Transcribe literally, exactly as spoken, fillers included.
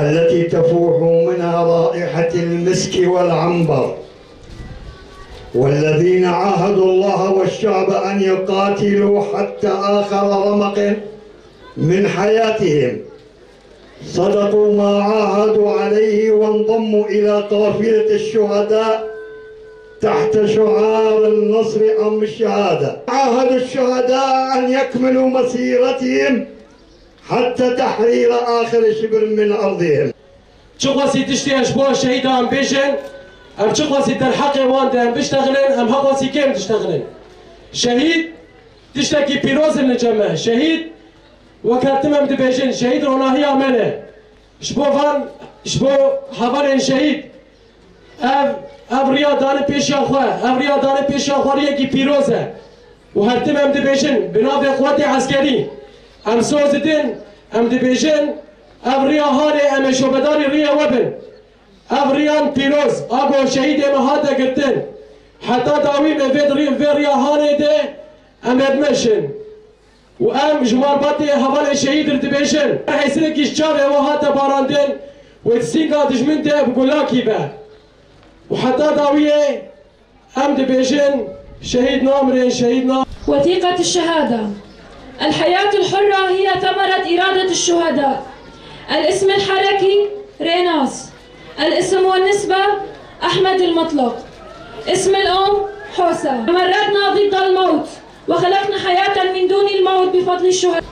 التي تفوح منها رائحة المسك والعنبر، والذين عاهدوا الله والشعب أن يقاتلوا حتى آخر رمق من حياتهم، صدقوا ما عاهدوا عليه وانضموا إلى قافلة الشهداء تحت شعار النصر أم الشهادة. عاهدوا الشهداء أن يكملوا مسيرتهم حتى تحرير آخر شبر من أرضهم. Çiqasî tiştê ji bo şehîdan bêjin, em çiqasî derheqê wan de em biştexilin, em heqasî kêm diştexilin. Şehîd tiştekî pîroz in li cem me. Şehîd, wek her tim em dibêjin, şehîd ronahiya me ne. Ji bo van, ji bo hevalên şehîd, ev, ev riya dane pêşiya xwe, ev riya dane pêşiya xwe riyekî pîroz e. Û her tim em dibêjin, bi navê quwetê eskerî, em soz didin, em dibêjin, ev riya halê em ê şobedarî riyê we bin. Ev riyan pîroz, a ku şehîdê me hate girtin, heta dawî me vê, vê riya halê de em ê bimeşin. Û em ji malbatê hevalê şehîd re dibêjin, her hêsirekî ji çavê we hate barandin, wê di sînga dijmin de bi gulakî be. Û heta dawiyê em dibêjin, şehîd namirin, şehîd na. وثيقة الشهادة. الحياة الحرة هي ثمرة إرادة الشهداء. الاسم الحركي ريناس. الاسم والنسبة أحمد المطلق. اسم الأم حوسة. تمردنا ضد الموت وخلقنا حياة من دون الموت بفضل الشهداء.